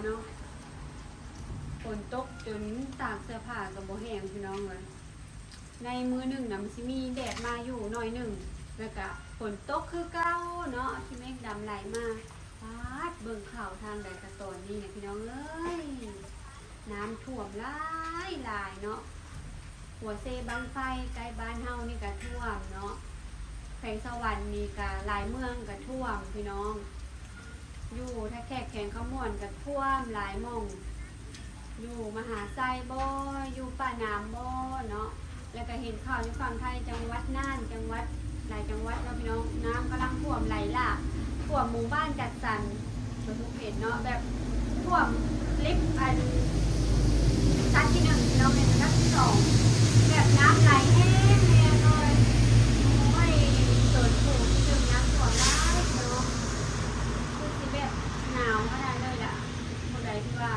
ເນາະ ຝົນຕົກຈົນຕາກເສື້ອຜ້າກໍບໍ່ແຫ້ງ ພີ່ນ້ອງເອີຍ. ໃນມື້ໜຶ່ງນະ ມັນຊິມີແດດມາຢູ່ໜ້ອຍໜຶ່ງ ແລ້ວກະຝົນຕົກຄືເກົ່າເນາະ ຂີ້ເມັກດຳໄຫຼມາ. ປາດ ເບິ່ງຂ່າວທາງໃດກະຕອນນີ້ນະ ພີ່ນ້ອງເອີຍ ນ້ຳຖ້ວມຫຼາຍໆເນາະ. ຫົວເຊບັ້ງໄຟໃກ້ບ້ານເຮົານີ້ກະຖ້ວມເນາະ ແຂວງສະຫວັນນີ້ກະຫຼາຍເມືອງກະຖ້ວມ ພີ່ນ້ອງ. ຢູ່ທ່າແຂກ ແຂວງຄຳມ່ວນກະຖ້ວມຫຼາຍໝ່ອງ ຢູ່ມະຫາໄຊບໍ ຢູ່ປາກນ້ຳບໍເນາະ. ແລ້ວກະເຫັນຂ່າວຢູ່ຝັ່ງໄທ ຈັງຫວັດນ່ານ ຈັງຫວັດ ຫຼາຍຈັງຫວັດເນາະ ພີ່ນ້ອງ ນ້ຳກຳລັງຖ້ວມໄຫຼຫຼາກ ຖ້ວມໝູ່ບ້ານຈັດສັນ ກໍທຸກເຫັນເນາະ ແບບຖ້ວມລິບອັນ ຊັ້ນທີໜຶ່ງ ພີ່ນ້ອງເອີຍ ຊັ້ນທີສອງ ແບບນ້ຳໄຫຼແຮງໆເລີຍ. ໂອ້ຍ ໂຊນຜູ້ທີ່ຖືກນ້ຳຖ້ວມຫຼາຍເນາະ ຄືຊິແບບໜາວຂະໜາດເລີຍລະ. ຜູ້ໃດທີ່ວ່າ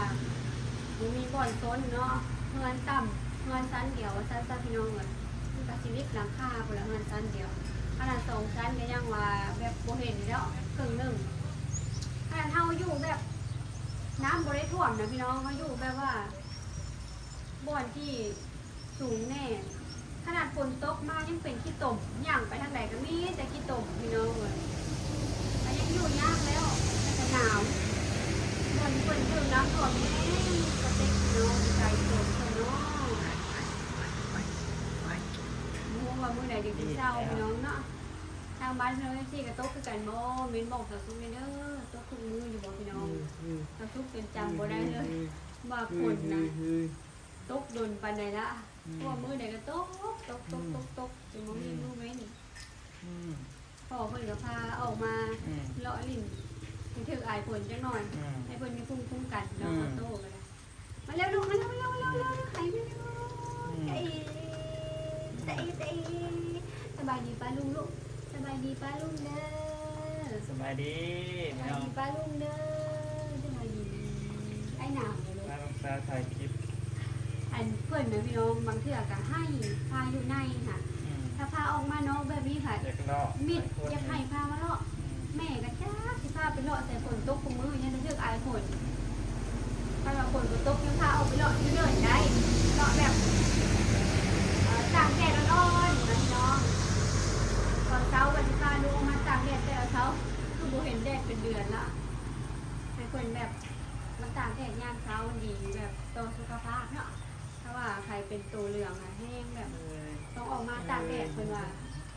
ບໍ່ມີບ່ອນຊົນເນາະ ເຮືອນຕ່ຳ ເຮືອນຊັ້ນດຽວວ່າຊັ້ນຊະ ພີ່ນ້ອງເອີຍ ມັນກະຊິລິບຫຼັງຄາພຸ້ນລະ ເຮືອນຊັ້ນດຽວ. ຂະໜາດສອງຊັ້ນກໍຍັງວ່າແບບບໍ່ເຫັນແລ້ວ ເຄິ່ງໜຶ່ງ. ຂະໜາດເຮົາຢູ່ແບບນ້ຳບໍ່ໄດ້ຖ້ວມນະ ພີ່ນ້ອງ ເຮົາຢູ່ແບບວ່າບ່ອນທີ່ ສູງແນ່ ຂະໜາດຝົນຕົກມາຍັງເປັນຂີ້ຕົມ ຍ່າງໄປທາງໃດກໍມີແຕ່ຂີ້ຕົມ ພີ່ນ້ອງເອີຍ. ກໍຍັງຢູ່ຍາກແລ້ວ ແລ້ວກໍໜາວ ບ່ອນເພິ່ນຖືກນ້ຳຖ້ວມແຮງກະເຕັກ ພີ່ນ້ອງ ໃຈຕົນເພິ່ນເນາະ. ບໍ່ຮູ້ວ່າມື້ໃດຈຶ່ງຊິເຊົາ ພີ່ນ້ອງເນາະ. ທາງບ້ານພີ່ນ້ອງເອັຟຊີກໍຕົກຄືກັນບໍ່ ເມັ້ນບອກສາວສຸກແດ່ເດີ. ຕົກທຸກມື້ຢູ່ບໍ່ ພີ່ນ້ອງ? ສາວສຸກຈົນຈຳບໍ່ໄດ້ເລີຍວ່າຝົນນະຕົກດົນປານໃດລະ. ອືມ ເພາະວ່າມື້ໃດກໍຕົກ ຕົກ ຕົກ ອືມ ຕົກ ຕົກ ຈົນບໍ່ມີມື້ເວັ້ນ. ອືມ ພໍ່ເພິ່ນກໍພາອອກມາ ອືມ ເລາະຫຼິ້ນ ໃຫ້ຖືກອາຍຝົນຈັກໜ່ອຍ ອືມ ໃຫ້ເພິ່ນມີພູມຄຸ້ມກັນເນາະ. ອືມ ໂຕກໍໄດ້ ມາແລ້ວລູກ ມາແລ້ວ ມາແລ້ວ ມາແລ້ວ ອືມ ໄຕ ໄຕ ໄຕ ສະບາຍດີປ້າລຸງລູກ ສະບາຍດີປ້າລຸງເດີ. ສະບາຍດີ ສະບາຍດີປ້າລຸງເດີ. ສະບາຍດີອ້າຍໜາມເດີລູກ ມາລູກສາວຖ່າຍຄລິບ. ອັນເພິ່ນນະພີ່ນ້ອງ ບາງເທື່ອກະໃຫ້ພາຢູ່ໃນຫັ້ນ ອືມ ຖ້າພາອອກມານອກແບບນີ້ພັດ ຢາກເລາະ ມິດຢາກໃຫ້ພາມາເລາະ. ອືມ ແມ່ກໍຈັກຊິພາໄປເລາະໃສ ຝົນຕົກຄູ່ມື້ຍັງໄດ້ຖືກອາຍຝົນ. ຄັນວ່າຝົນບໍ່ຕົກຍັງພາອອກໄປເລາະຢູ່ເດີນໄດ້ ເລາະແບບ ເອີ ຕາກແດດອ່ອນໆນະພີ່ນ້ອງ. ຕອນເຊົ້າວ່າຊິພາລູກອອກມາຕາກແດດແຕ່ລະເຊົ້າ ຄືບໍ່ເຫັນແດດເປັນເດືອນລະ. ໃຫ້ເພິ່ນແບບມາຕາກແດດຍາມເຊົ້າ ມັນດີແບບຕໍ່ສຸຂະພາບເນາະ. ຖ້າວ່າໃຜເປັນໂຕເຫຼືອງນະ ແຮງແບບ ເອີຍ ຕ້ອງອອກມາຕາກແດດ ເອີຍ ເພິ່ນວ່າ.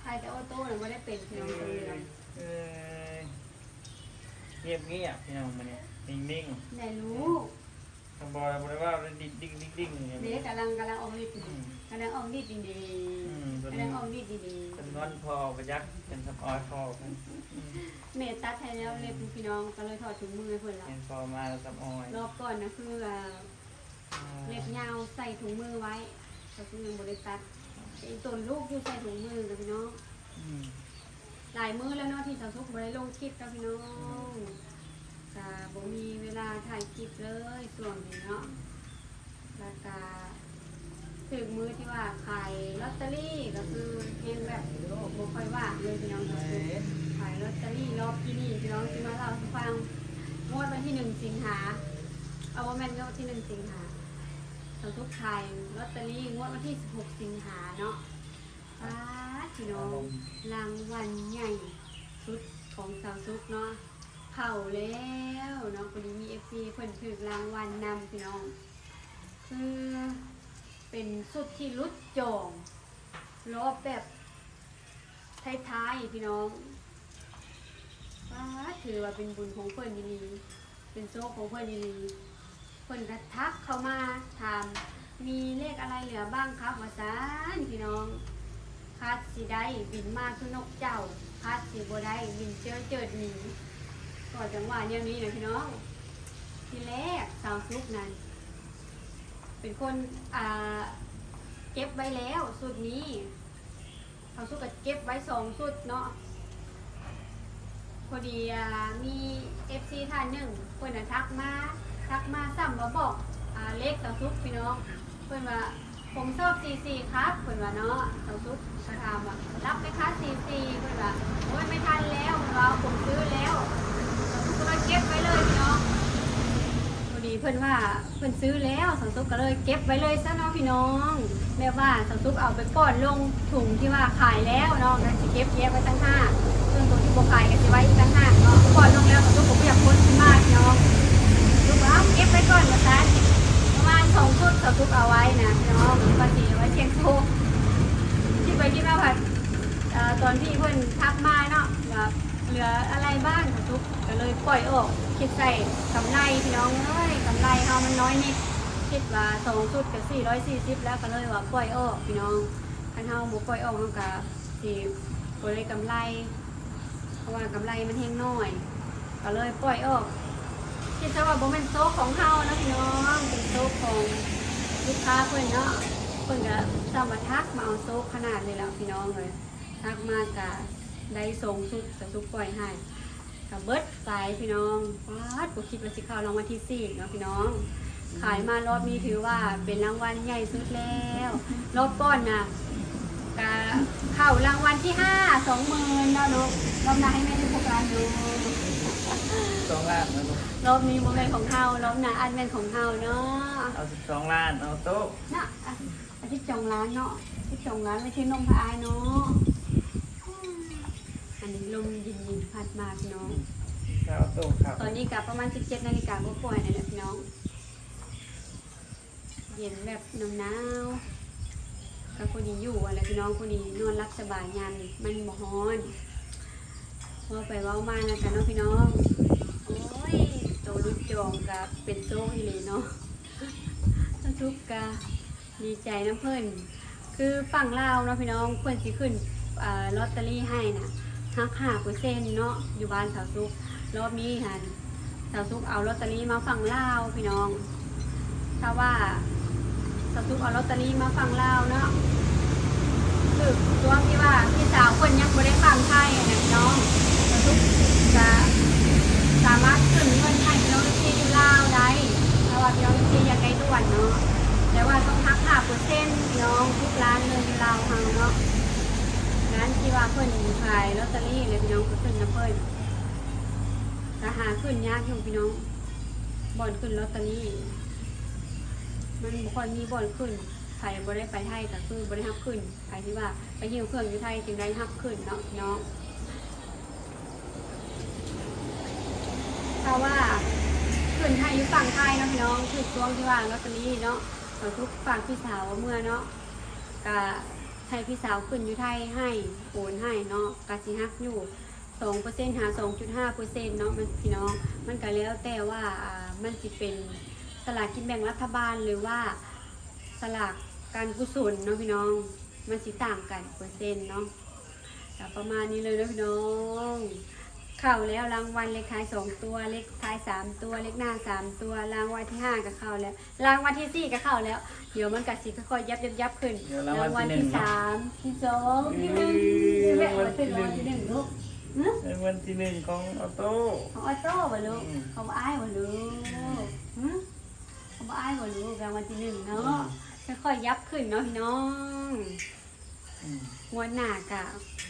ໃຜແຕ່ໂອໂຕ້ນະບໍ່ໄດ້ເປັນ ພີ່ນ້ອງ ໂຕເຫຼືອງ. ເອີຍ ງຽບໆ ພີ່ນ້ອງ ມື້ນີ້ນິ່ງໆ ໄດ້ລູກ. ຄັນບໍ່ ບໍ່ໄດ້ເວົ້າ ດິກດິກດິກດິກ ເດ້ ກຳລັງ ກຳລັງອອກລິດ ອືມ ກຳລັງອອກລິດດີໆ ອືມ ກຳລັງອອກລິດດີໆ. ເພິ່ນງອນພໍ່ບໍ່ຈັກ ເປັນສຳອອຍພໍ່ເພິ່ນ. ອືມ ແມ່ຕັດໃຫ້ແລ້ວ ອືມ ເລັບ ພີ່ນ້ອງ ກໍເລີຍຖອດຖົງມືໃຫ້ເພິ່ນລະ. ແມ່ນພໍ່ມາແລ້ວສຳອອຍ. ລອບກ່ອນນະ ຄືວ່າ ອ່າ ເລັບຍາວໃສ່ຖົງມືໄວ້ ກໍຄືຍັງບໍ່ໄດ້ຕັດ. ອີຕົນລູກຢູ່ໃສ່ຖົງມືກັນ ພີ່ນ້ອງ. ອືມ ຫຼາຍມື້ແລ້ວເນາະ ທີ່ສາວສຸກບໍ່ໄດ້ລົງຄລິບກັບພີ່ນ້ອງ ອືມ ກະບໍ່ມີເວລາຖ່າຍຄລິບເລີຍຊ່ວງນີ້ເນາະ. ແລ້ວກະຖືກມື້ທີ່ວ່າຂາຍລອດເຕີຣີ ກໍຄືແຮງແບບ ໂອ້ ບໍ່ຄ່ອຍວ່າງເລີຍພີ່ນ້ອງ. ເອີ ຂາຍລອດເຕີຣີລອບປີນີ້ ພີ່ນ້ອງ ຊິມາເລົ່າສູ່ຟັງ. ງວດວັນທີໜຶ່ງສິງຫາ ເອົາ ບໍ່ແມ່ນ ງວດວັນທີໜຶ່ງສິງຫາ ສາວສຸກຂາຍລອດເຕີຣີງວດວັນທີສິບຫົກສິງຫາເນາະ. ປາດ ພີ່ນ້ອງ ອາລົມ ລາງວັນໃຫຍ່ສຸດຂອງສາວສຸກເນາະ ເຂົ້າແລ້ວເນາະ. ພໍດີມີເອັຟຊີເພິ່ນຖືກລາງວັນນຳ ພີ່ນ້ອງ ຄືເປັນຊຸດທີ່ຫຼຸດຈອງ ລອບແບບທ້າຍໆ ພີ່ນ້ອງ. ປາດ ຖືວ່າເປັນບຸນຂອງເພິ່ນອີ່ຫຼີ ເປັນໂຊກຂອງເພິ່ນອີ່ຫຼີ. ເພິ່ນກໍທັກເຂົ້າມາຖາມ ມີเลขอะไรเหลือบ้างครับ ວ່າຊັ້ນ ພີ່ນ້ອງ. ຄາດຊິໄດ້ບິນມາຄືນົກເຈົ້າ ຄາດຊິບໍ່ໄດ້ບິນເຈີເຈີດໜີ. ກໍຈັ່ງວ່າແນວນີ້ນະ ພີ່ນ້ອງ. ທີແລກສາວສຸກນັ້ນເປັນຄົນ ອ່າ ເກັບໄວ້ແລ້ວຊຸດນີ້ ເຮົາສຸກກໍເກັບໄວ້ສອງຊຸດເນາະ. ພໍດີ ອ່າ ມີເອັຟຊີທ່ານໜຶ່ງ ເພິ່ນນະທັກມາ ທັກມາຊ້ຳວ່າບອກ ອ່າ ເລກສາວສຸກ ພີ່ນ້ອງ. ເພິ່ນວ່າ ຜົມຊອບສີ່ສີ່ຄັບ ເພິ່ນວ່າເນາະ. ສາວສຸກກໍຖາມວ່າ ຮັບໄໝຄະສີ່ສີ່ ເພິ່ນວ່າ ໂອ້ຍ ໄມ່ທັນແລ້ວ ເພິ່ນວ່າ ຜົມຊື້ແລ້ວ. ສາວສຸກກໍເລີຍເກັບໄວ້ເລີຍ ພີ່ນ້ອງ. ພໍ พิ่ນວ່າເພິ່ນຊື້ແລ້ວ ສາວສຸກກໍເລີຍເກັບໄວ້ເລີຍຊະເນາະພີ່ນ້ອງ. ແບບວ່າສາວສຸກເອົາໄປປ້ອນລົງຖົງທີ່ວ່າຂາຍແລ້ວເນາະ ກໍຊິເກັບແຍກໄວ້ຕ່າງຫາກ. ສ່ວນໂຕທີ່ບໍ່ຂາຍກໍຊິໄວ້ອີກຕ່າງຫາກເນາະ. ປ້ອນລົງແລ້ວສາວສຸກກໍບໍ່ຢາກຄົນຂຶ້ນມາພີ່ນ້ອງ. ສາວສຸກວ່າເອົາເກັບໄວ້ກ່ອນວ່າຊັ້ນ. ປະມານສອງຊຸດສາວສຸກເອົາໄວ້ນະພີ່ນ້ອງ ວ່າຊິໄວ້ສ່ຽງໂຊກ. ຄິດໄປຄິດມາພັດ ເອີ ຕອນທີ່ເພິ່ນທັກມາເນາະ ວ່າເຫຼືອອະໄລບ້າງ ສາວສຸກກໍເລີຍປ່ອຍອອກ. ຄິດໃສ່ກຳໄລພີ່ນ້ອງເອີຍ ກຳໄລເຮົາມັນນ້ອຍນິດ. ຄິດວ່າສອງຊຸດກໍສີ່ຮ້ອຍສີ່ສິບແລ້ວ ກໍເລີຍວ່າປ່ອຍອອກພີ່ນ້ອງ. ຄັນເຮົາບໍ່ປ່ອຍອອກ ເຮົາກໍຊິບໍ່ໄດ້ກຳໄລ ເພາະວ່າກຳໄລມັນແຮງນ້ອຍ ກໍເລີຍປ່ອຍອອກ. ຄິດຊະວ່າບໍ່ແມ່ນໂຊກຂອງເຮົາເນາະພີ່ນ້ອງ ເປັນໂຊກຂອງລູກຄ້າເພິ່ນເນາະ. ເພິ່ນກໍຊ້ຳວ່າທັກມາເອົາໂຊກຂະໜາດນີ້ແຫຼະພີ່ນ້ອງເອີຍ. ທັກມາກະໄດ້ສອງຊຸດ ສາວສຸກປ່ອຍໃຫ້ ກະເບິດໄປພີ່ນ້ອງ. ປາດ ບໍ່ຄິດວ່າຊິເຂົ້າລາງວັນທີສີ່ເນາະພີ່ນ້ອງ. ຂາຍມາລອບນີ້ຖືວ່າເປັນລາງວັນໃຫຍ່ສຸດແລ້ວ. ລອບກ່ອນນະ ກະເຂົ້າລາງວັນທີຫ້າ ສອງໝື່ນເນາະ. ລອບໜ້າໃຫ້ແມ່ນສິບຫົກລ້ານເນາະ. ສອງລ້ານເນາະ. ລອບນີ້ບໍ່ແມ່ນຂອງເຮົາ ລອບໜ້າອາດແມ່ນຂອງເຮົາເນາະ. ເອົາສິບສອງລ້ານ ເອົາໂຕະເນາະ. ອາ ສິບສອງລ້ານເນາະ ສິບສອງລ້ານ ໄວ້ຊື້ນົມພາອ້າຍເນາະ. ອັນນີ້ລົມເຢັນໆ ພັດມາພີ່ນ້ອງ. ເອົາໂຕະຄັບ. ຕອນນີ້ກະປະມານສິບເຈັດນາລິກາກວ່າໆ ນີ້ແຫຼະພີ່ນ້ອງ. ເຢັນແບບໜາວໆ ກໍພໍດີຢູ່ຫັ້ນແຫຼະພີ່ນ້ອງ ພໍດີນອນຫຼັບສະບາຍ ຍາມນີ້ມັນບໍ່ຮ້ອນ. ເວົ້າໄປເວົ້າມານະກະເນາະພີ່ນ້ອງ. ໂອ້ຍ ໂຕຫຼຸດຈອງກະເປັນໂຊກອີ່ຫຼີເນາະ. ສາວສຸກກະດີໃຈນຳເພິ່ນ ຄືຝັ່ງລາວເນາະພີ່ນ້ອງ ເພິ່ນຊິຂຶ້ນ ອາ ລອດເຕີຣີໃຫ້ນະ ຫັກຫ້າເປີເຊັນເນາະ ຢູ່ບ້ານສາວສຸກ. ລອບນີ້ຫັ້ນ ສາວສຸກເອົາລອດເຕີຣີມາຝັ່ງລາວພີ່ນ້ອງ. ຖ້າວ່າສາວສຸກເອົາລອດເຕີຣີມາຝັ່ງລາວເນາະ ຖືກຊ່ວງທີ່ວ່າພີ່ສາວເພິ່ນຍັງບໍ່ໄດ້ຝັ່ງໄທຫັ້ນນະພີ່ນ້ອງ ສາວສຸກກະສາມາດຂຶ້ນເງິນໃຫ້ພີ່ນ້ອງເອັຟຊີຢູ່ລາວໄດ້ ຖ້າວ່າພີ່ນ້ອງເອັຟຊີຢາກໄດ້ດ່ວນເນາະ. ແຕ່ວ່າຕ້ອງຫັກຫ້າເປີເຊັນພີ່ນ້ອງ ທຸກຮ້ານເລີຍຢູ່ລາວເຮົາເນາະ. ຮ້ານທີ່ວ່າເພິ່ນຂາຍລອດເຕີຣີແຫຼະພີ່ນ້ອງ ກໍຂຶ້ນນຳເພິ່ນ. ກະຫາຂຶ້ນຍາກຢູ່ພີ່ນ້ອງ ບ່ອນຂຶ້ນລອດເຕີຣີ ມັນບໍ່ຄ່ອຍມີບ່ອນຂຶ້ນ. ໃຜບໍ່ໄດ້ໄປໄທກໍຄືບໍ່ໄດ້ຮັບຂຶ້ນ ໃຜທີ່ວ່າໄປຫິ້ວເຄື່ອງຢູ່ໄທຈຶ່ງໄດ້ຮັບຂຶ້ນເນາະພີ່ນ້ອງ. ຖ້າວ່າຂຶ້ນໃຫ້ຢູ່ຝັ່ງໄທເນາະພີ່ນ້ອງ ຖືກຊ່ວງທີ່ວ່າລອດເຕີຣີເນາະ ກໍທຸກຝາກພີ່ສາວເມືອເນາະ ກະໃຫ້ພີ່ສາວຂຶ້ນຢູ່ໄທໃຫ້ ໂອນໃຫ້ເນາະ ກະຊິຫັກຢູ່ ສອງເປີເຊັນຫາສອງຈຸດຫ້າເປີເຊັນເນາະ ມັນ ພີ່ນ້ອງ. ມັນກະແລ້ວແຕ່ວ່າ ອາ ມັນຊິເປັນສະຫຼາກກິນແບ່ງລັດຖະບານ ຫຼືວ່າສະຫຼາກການກຸສົນເນາະພີ່ນ້ອງ ມັນຊິຕ່າງກັນເປີເຊັນເນາະ. ກະປະມານນີ້ເລີຍເນາະພີ່ນ້ອງ. ເຂົ້າແລ້ວລາງວັນເລກທ້າຍສອງຕົວ ເລກທ້າຍສາມຕົວ ເລກໜ້າສາມຕົວ ລາງວັນທີຫ້າກະເຂົ້າແລ້ວ ລາງວັນທີສີ່ກະເຂົ້າແລ້ວ. ດຽວມັນກະຊິຄ່ອຍໆ ຍັບໆ ຂຶ້ນ ລາງວັນທີສາມ ທີສອງ ທີໜຶ່ງ ລາງວັນທີໜຶ່ງລູກ. ຮະ? ລາງວັນທີໜຶ່ງຂອງອໍໂຕ້ ຂອງອໍໂຕ້ບໍ່ລູກ? ຂອງອ້າຍບໍ່ລູກ? ຮະ? ຂອງອ້າຍບໍ່ລູກ? ລາງວັນທີໜຶ່ງເນາະ. ຄ່ອຍໆ ຍັບຂຶ້ນເນາະພີ່ນ້ອງ. ອືມ ງວດໜ້າກະ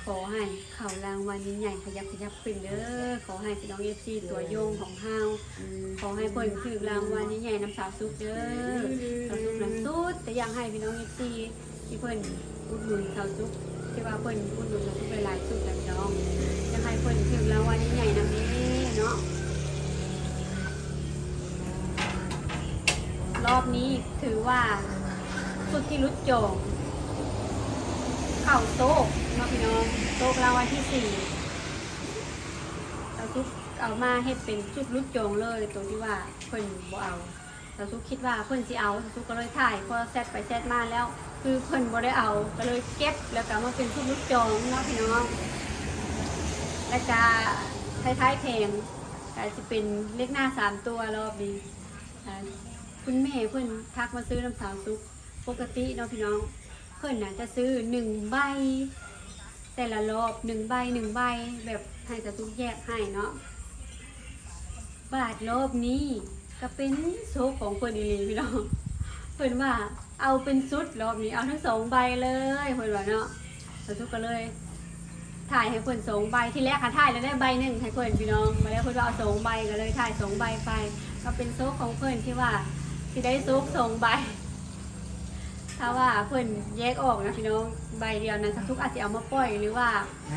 ຂໍໃຫ້ເຂົ້າລາງວັນໃຫຍ່ໆ ຂະຫຍັບຂະຫຍັບຂຶ້ນເດີ. ຂໍໃຫ້ພີ່ນ້ອງເອັຟຊີ ຕົວຢົງຂອງເຮົາ ຂໍໃຫ້ເພິ່ນຖືກລາງວັນໃຫຍ່ໆ ນຳສາວສຸກເດີ. ສາວສຸກນະສຸດແຕ່ຢາກໃຫ້ພີ່ນ້ອງເອັຟຊີ ທີ່ເພິ່ນອຸດໜູນສາວສຸກ ທີ່ວ່າເພິ່ນອຸດໜູນສາວສຸກຫຼາຍໆ ສຸດແລ້ວພີ່ນ້ອງ ຢາກໃຫ້ເພິ່ນຖືກລາງວັນໃຫຍ່ໆ ນຳເດ້ເນາະ. ລອບນີ້ຖືວ່າຊຸດທີ່ຫຼຸດຈອງເຂົ້າໂຊກເນາະພີ່ນ້ອງ ໂຊກລາງວັນທີສີ່ ສາວສຸກເອົາມາເຮັດເປັນຊຸດຫຼຸດຈອງເລີຍ ໂຕທີ່ວ່າເພິ່ນບໍ່ເອົາ ສາວສຸກຄິດວ່າເພິ່ນຊິເອົາ ສາວສຸກກໍເລີຍຖ່າຍ ພໍແຊັດໄປແຊັດມາແລ້ວ ຄືເພິ່ນບໍ່ໄດ້ເອົາ ກໍເລີຍເກັບ ແລ້ວກໍມາເປັນຊຸດຫຼຸດຈອງເນາະພີ່ນ້ອງ. ແລ້ວກະທ້າຍໆ ແຜງ ກະຊິເປັນເລກໜ້າສາມຕົວລອບນີ້ ອາ ຄຸນແມ່ເພິ່ນທັກມາຊື້ນຳສາວສຸກ. ປົກກະຕິເນາະພີ່ນ້ອງ ເພິ່ນນະຈະຊື້ໜຶ່ງໃບ ແຕ່ລະລອບໜຶ່ງໃບ ໜຶ່ງໃບ ແບບໃຫ້ສາວສຸກແຍກໃຫ້ເນາະ. ບາດລອບນີ້ກະເປັນໂຊກຂອງເພິ່ນອີ່ຫຼີພີ່ນ້ອງ ເພິ່ນວ່າເອົາເປັນຊຸດ ລອບນີ້ເອົາທັງສອງໃບເລີຍ ເພິ່ນວ່າເນາະ. ສາວສຸກກໍເລີຍ ຖ່າຍໃຫ້ເພິ່ນສອງໃບ. ທີແລກຫາຖ່າຍແລ້ວໄດ້ໃບໜຶ່ງໃຫ້ເພິ່ນພີ່ນ້ອງ, ມາແລ້ວເພິ່ນວ່າເອົາສອງໃບ ກໍເລີຍຖ່າຍສອງໃບໄປ, ກໍເປັນໂຊກຂອງເພິ່ນທີ່ວ່າຊິໄດ້ໂຊກສອງໃບ. ຖ້າວ່າເພິ່ນແຍກອອກນະພີ່ນ້ອງ, ໃບດຽວນັ້ນ ສາວສຸກອາດຊິເອົາມາປ່ອຍ ຫຼືວ່າ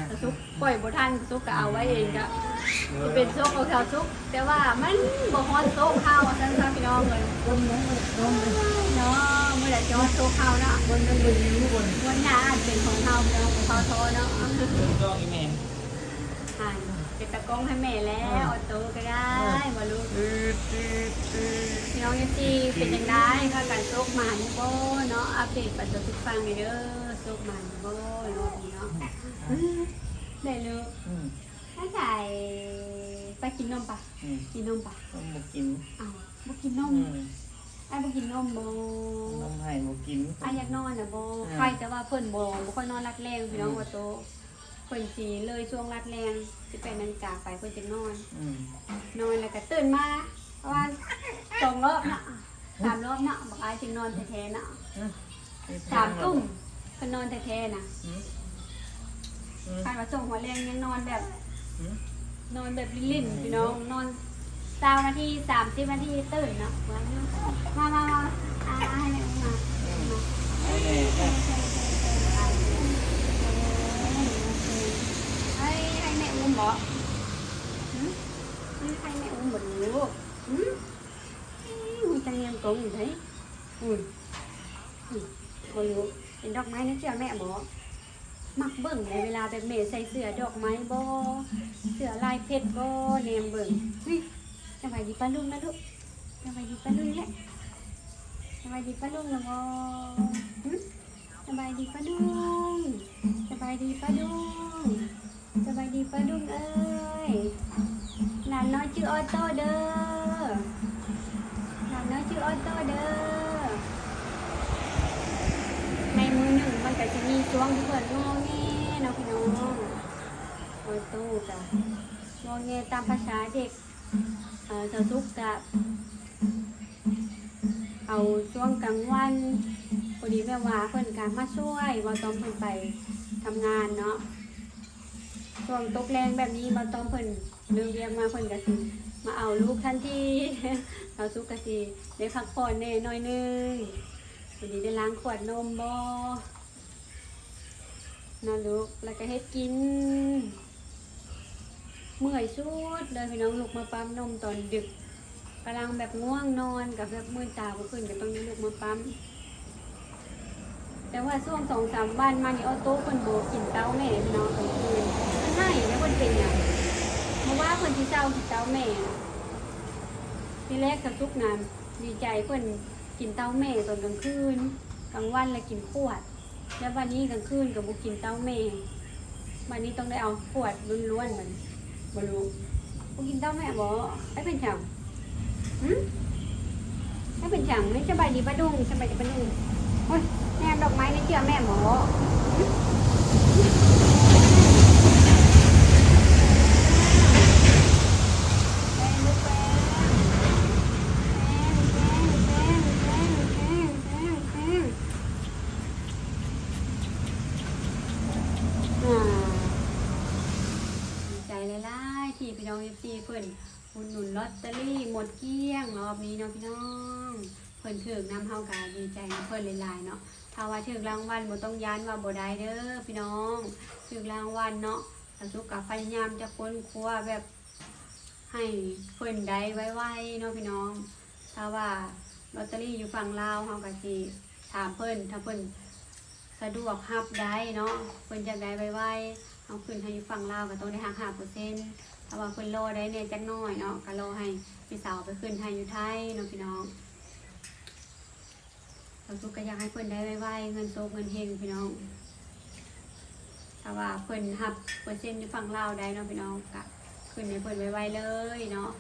ສາວສຸກປ່ອຍບໍ່ທັນ ສາວສຸກກໍເອົາໄວ້ເອງ ກໍຊິເປັນໂຊກຂອງສາວສຸກ. ແຕ່ວ່າມັນບໍ່ຮອດໂຊກເຮົາ ວ່າຊັ້ນຊະພີ່ນ້ອງເອີຍ. ເນາະ ມື້ໃດຊິຮອດໂຊກເຮົາເນາະ, ງວດໜ້າອາດເປັນຂອງເຮົາພີ່ນ້ອງ, ບໍ່ເຮົາທໍ້ເນາະ. ເປັນຕາກ້ອງໃຫ້ແມ່ແລ້ວ ອອໂຕ້ກໍໄດ້ ບໍ່ລູກ. ພີ່ນ້ອງເອັຟຊີ ເປັນຈັ່ງໃດ ພາກັນໂຊກໝານບໍ່ເນາະ? ອັບເດດປັນຕົວທຸກຟັງເດີ ໂຊກໝານບໍ່ລອບນີ້ເນາະ? ໄດ້ລູກ. ອືມ ໄດ້ ໄປກິນນົມປະ? ອືມ ກິນນົມປະ? ນົມບໍ່ກິນ. ອ້າວ ບໍ່ກິນນົມ? ອືມ ອ້າຍບໍ່ກິນນົມບໍ່? ນົມໃຫ້ບໍ່ກິນ. ອ້າຍຢາກນອນນະບໍ່? ອືມ ໃຄແຕ່ວ່າເພິ່ນບໍ່ ບໍ່ຄ່ອຍນອນຫຼັບແລງພີ່ນ້ອງ. ອືມ ອອໂຕ້ ເພິ່ນຊິເລີຍຊ່ວງລັດແລງ ສິບແປດນາລິກາໄປ ເພິ່ນຈຶ່ງນອນ. ອືມ ນອນແລ້ວກໍຕື່ນມາປະມານສອງລອບເນາະ ສາມລອບເນາະ ບັກອ້າຍຈຶ່ງນອນແທ້ໆເນາະ. ອືມ ສາມຕຸ້ມເພິ່ນນອນແທ້ໆນະ. ອືມ ອືມ ຄັນວ່າຊ່ວງຫົວແລງຍັງນອນແບບ ອືມ ນອນແບບຫຼິ້ນໆ ອືມ ພີ່ນ້ອງ ນອນ ຊາວນາທີ ສາມສິບນາທີຕື່ນເນາະ. ມາ ມາ ມາ ອ່າ ໃຫ້ແມ່ອຸ້ມມາ ອືມ ມາ ໃຫ້ແມ່ ໃຫ້ ໃຫ້ແມ່ອຸ້ມບໍ? ຫື ໃຫ້ແມ່ອຸ້ມບໍລູກ? ຫື ຮູ້ຈັກແນມກົງຢູ່ໃດ? ອຸ້ຍ ອຸ້ຍ ບໍ່ຮູ້ ເຫັນດອກໄມ້ໃນເສື້ອແມ່ບໍ? ມັກເບິ່ງໃນເວລາແບບແມ່ໃສ່ເສື້ອດອກໄມ້ບໍ ເສື້ອລາຍເພັດບໍ ແນມເບິ່ງ. ຫຶ ສະບາຍດີປ້າລຸງນະລູກ ສະບາຍດີປ້າລຸງແຫຼະ ສະບາຍດີປ້າລຸງນະບໍ? ຫຶ ສະບາຍດີປ້າລຸງ ສະບາຍດີປ້າລຸງ. ສະບາຍດີປ້າລຸງເອີຍ ຫຼານນ້ອຍຊື່ອອໂຕ້ເດີ ຫຼານນ້ອຍຊື່ອອໂຕ້ເດີ. ໃນມື້ໜຶ່ງມັນກະຊິມີຊ່ວງທີ່ເພິ່ນງໍແງເນາະພີ່ນ້ອງ ອອໂຕ້ກະງໍແງຕາມພາສາເດັກ. ເອີ ສາວສຸກກະເອົາຊ່ວງກາງວັນ ພໍດີແມ່ວ່າເພິ່ນກະມາຊ່ວຍ ເວົ້າຕອນເພິ່ນໄປທຳງານເນາະ. ຊ່ວງຕົກແລງແບບນີ້ ເວົ້າຕອນເພິ່ນເລີກວຽກມາ ເພິ່ນກະຊິມາເອົາລູກທັນທີ ສາວສຸກກະຊິໄດ້ພັກຜ່ອນແດ່ໜ້ອຍໜຶ່ງ ພໍດີໄດ້ລ້າງຂວດນົມບໍ ເນາະລູກ ແລ້ວກະເຮັດກິນ. ເມື່ອຍສຸດເລີຍພີ່ນ້ອງ ລຸກມາປ້ຳນົມຕອນດຶກ ກຳລັງແບບງ່ວງນອນ ກະແບບມືດຕາບໍ່ຂຶ້ນ ກະຕ້ອງໄດ້ລຸກມາປ້ຳ. ແຕ່ວ່າຊ່ວງສອງສາມວັນມານີ້ ອອໂຕ້ເພິ່ນບໍ່ກິນເຕົ້າແມ່ພີ່ນ້ອງ ກາງຄືນ ເພິ່ນໄຫ້ ແລ້ວເພິ່ນເປັນຫຍັງ ບໍ່ວ່າເພິ່ນຊິເຊົາກິນເຕົ້າແມ່. ທີແລກສາວສຸກນະດີໃຈ ເພິ່ນກິນເຕົ້າແມ່ຕອນກາງຄືນ ກາງວັນລະກິນຂວດ ແລ້ວບາດນີ້ກາງຄືນກໍບໍ່ກິນເຕົ້າແມ່ ບາດນີ້ຕ້ອງໄດ້ເອົາຂວດລ້ວນໆ ບາດນີ້ ບໍ່ລູກ ບໍ່ກິນເຕົ້າແມ່ບໍ? ໃຜເປັນຫຍັງ? ຫື ໃຜເປັນຫຍັງ? ນີ້ສະບາຍດີປ້າລຸງ ສະບາຍດີປ້າລຸງ. ໂອ້ຍ ແນມດອກໄມ້ໃນເສື້ອແມ່ບໍ? ຫື ແປ້ງລູກແປ້ງ ແປ້ງ ແປ້ງ ແປ້ງ ແປ້ງ ແປ້ງ ແປ້ງ ແປ້ງ ອ່າ ດີໃຈຫຼາຍໆ ທີ່ພີ່ນ້ອງເອັຟຊີເພິ່ນອຸດໜູນລອດເຕີຣີໝົດກ້ຽງລອບນີ້ເນາະພີ່ນ້ອງ. ເພິ່ນຖືກນຳ ເຮົາກະດີໃຈນຳເພິ່ນຫຼາຍໆເນາະ. ຖ້າວ່າຖືກລາງວັນບໍ່ຕ້ອງຢ້ານວ່າບໍ່ໄດ້ເດີພີ່ນ້ອງ ຖືກລາງວັນເນາະ. ສາວສຸກກະພະຍາຍາມຈະຄົ້ນຄວ້າແບບ ໃຫ້ເພິ່ນໄດ້ໄວໆເນາະພີ່ນ້ອງ. ຖ້າວ່າລອດເຕີຣີຢູ່ຝັ່ງລາວ ເຮົາກະຊິຖາມເພິ່ນ ຖ້າເພິ່ນສະດວກຮັບໄດ້ເນາະ ເພິ່ນຢາກໄດ້ໄວໆ ເຮົາຂຶ້ນໃຫ້ຢູ່ຝັ່ງລາວກະຕ້ອງໄດ້ຫັກຫ້າເປີເຊັນ. ຖ້າວ່າເພິ່ນລໍໄດ້ແດ່ຈັກໜ້ອຍເນາະ ກະລໍໃຫ້ພີ່ສາວໄປຂຶ້ນໃຫ້ຢູ່ໄທເນາະພີ່ນ້ອງ. ສາວສຸກກະຢາກໃຫ້ເພິ່ນໄດ້ໄວໆ ເງິນໂຊກເງິນເຮັງພີ່ນ້ອງ. ຖ້າວ່າເພິ່ນຮັບເປີເຊັນຢູ່ຝັ່ງລາວໄດ້ເນາະພີ່ນ້ອງ ກະຂຶ້ນໃຫ້ເພິ່ນໄວໆເລີຍເນາະ.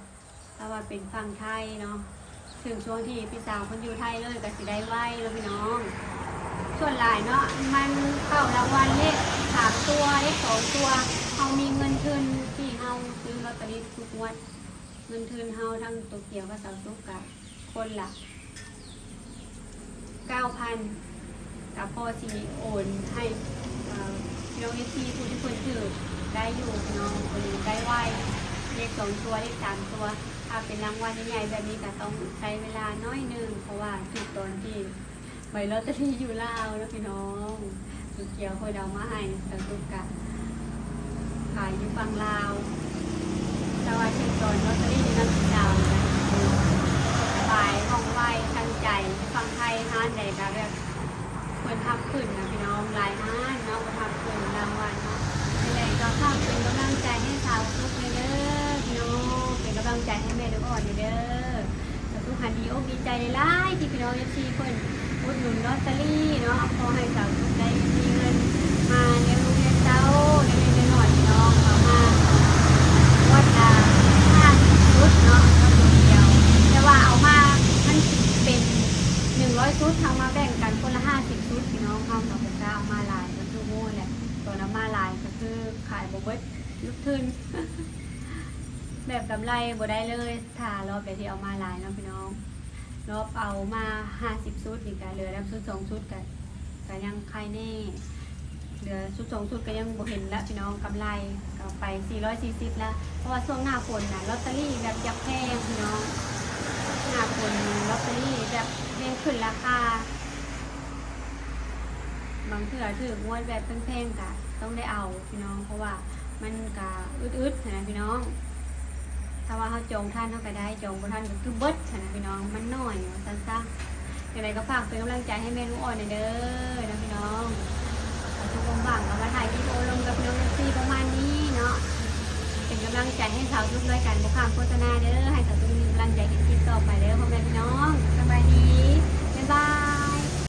ຖ້າວ່າເປັນຝັ່ງໄທເນາະ ເຖິງຊ່ວງທີ່ພີ່ສາວເພິ່ນຢູ່ໄທເລີຍ ກະຊິໄດ້ໄວເນາະພີ່ນ້ອງ. ສ່ວນຫຼາຍເນາະ ມັນເຂົ້າລາງວັນເລກສາມຕົວ ເລກສອງຕົວ ເຮົາມີເງິນທຶນທີ່ເຮົາຊື້ລອດເຕີຣີທຸກງວດ ເງິນທຶນເຮົາທັງໂຕກຽວກັບສາວສຸກກະ ຄົນລະເກົ້າພັນ ກະພໍຊິໂອນໃຫ້ ເອີ ພີ່ ນ້ອງເອັຟຊີຜູ້ທີ່ເພິ່ນຖືກໄດ້ຢູ່ເນາະ ເພິ່ນໄດ້ໄວ ເລກສອງຕົວ ເລກສາມຕົວ. ຖ້າເປັນລາງວັນໃຫຍ່ໆແບບນີ້ກໍຕ້ອງໃຊ້ເວລາໜ້ອຍໜຶ່ງ ເພາະວ່າຖືກຕອນທີ່ໃບລອດເຕີຣີຢູ່ລາວເນາະພີ່ນ້ອງ. ສຸກກຽວເພິ່ນເອົາມາໃຫ້ ສາວສຸກກະຂາຍຢູ່ຝັ່ງລາວ ແຕ່ວ່າຖືກຕອນລອດເຕີຣີຢູ່ນຳລາວ ສະບາຍ ວ່ອງໄວ ທັນໃຈ. ຢູ່ຝັ່ງໄທຮ້ານໃດກໍແບບ ເພິ່ນຮັບຂຶ້ນນະພີ່ນ້ອງ ຫຼາຍຮ້ານເນາະ ເພິ່ນຮັບຂຶ້ນລາງວັນເນາະ. ຈັ່ງໃດກໍຝາກເປັນກຳລັງໃຈໃຫ້ສາວສຸກແດ່ເດີພີ່ນ້ອງ ເປັນກຳລັງໃຈໃຫ້ແມ່ລູກອ່ອນແດ່ເດີ. ສາວສຸກຫັ້ນດີອົກດີໃຈຫຼາຍໆ ທີ່ພີ່ນ້ອງເອັຟຊີເພິ່ນອຸດໜູນລອດເຕີຣີເນາະ. ຂໍໃຫ້ສາວສຸກໄດ້ມີເງິນມາລ້ຽງລູກລ້ຽງເຕົ້າເລັກໆນ້ອຍໆ ພີ່ນ້ອງ ເອົາມາງວດລະຫ້າສິບຊຸດເນາະ ງວດດຽວ. ແຕ່ວ່າເອົາມາມັນເປັນໜຶ່ງຮ້ອຍຊຸດ ເຮົາມາແບ່ງກັນຄົນລະຫ້າສິບຊຸດ ພີ່ນ້ອງ. ເຮົາກໍບໍ່ກ້າເອົາມາຫຼາຍ ຄືຮູ້ແຫຼະ ຕອນເອົາມາຫຼາຍກໍຄືຂາຍບໍ່ເບິດ ຫຼຸດທຶນ ແບບກຳໄລບໍ່ໄດ້ເລີຍ ຖ້າລອບໃດທີ່ເອົາມາຫຼາຍເນາະພີ່ນ້ອງ. ລອບເອົາມາຫ້າສິບຊຸດນີ້ກະເຫຼືອແລ້ວ ຊຸດສອງຊຸດກະ ກະຍັງໄຄແນ່ ເຫຼືອຊຸດສອງຊຸດກະຍັງບໍ່ເຫັນລະພີ່ນ້ອງ. ກຳໄລກໍໄປສີ່ຮ້ອຍສີ່ສິບລະ ເພາະວ່າຊ່ວງໜ້າຝົນນະ ລອດເຕີຣີແບບຢາກແພງພີ່ນ້ອງ. ໜ້າຝົນລອດເຕີຣີແບບແຮງຂຶ້ນລາຄາ ບາງເທື່ອຖືກງວດແບບແພງໆກະຕ້ອງໄດ້ເອົາພີ່ນ້ອງ ເພາະວ່າມັນກະອຶດໆຫັ້ນນະພີ່ນ້ອງ. ຖ້າວ່າເຮົາຈອງທັນເຮົາກະໄດ້ ຈອງບໍ່ທັນກໍຄືເບິດຫັ້ນນະພີ່ນ້ອງ ມັນໜ້ອຍວ່າຊັ້ນຊະ. ຈັ່ງໃດກໍຝາກເປັນກຳລັງໃຈໃຫ້ແມ່ລູກອ່ອນແດ່ເດີນະພີ່ນ້ອງ. ສາວສຸກວ່າງໆກໍມາຖ່າຍວິດີໂອລົມກັບນ້ອງເອັຟຊີປະມານນີ້ເນາະ ເປັນກຳລັງໃຈໃຫ້ສາວສຸກດ້ວຍການບໍ່ຂ້າມໂຄສະນາເດີ. ໃຫ້ສາວສຸກມີກຳລັງໃຈເຮັດຄລິບຕໍ່ໄປເດີພໍ່ແມ່ພີ່ນ້ອງ.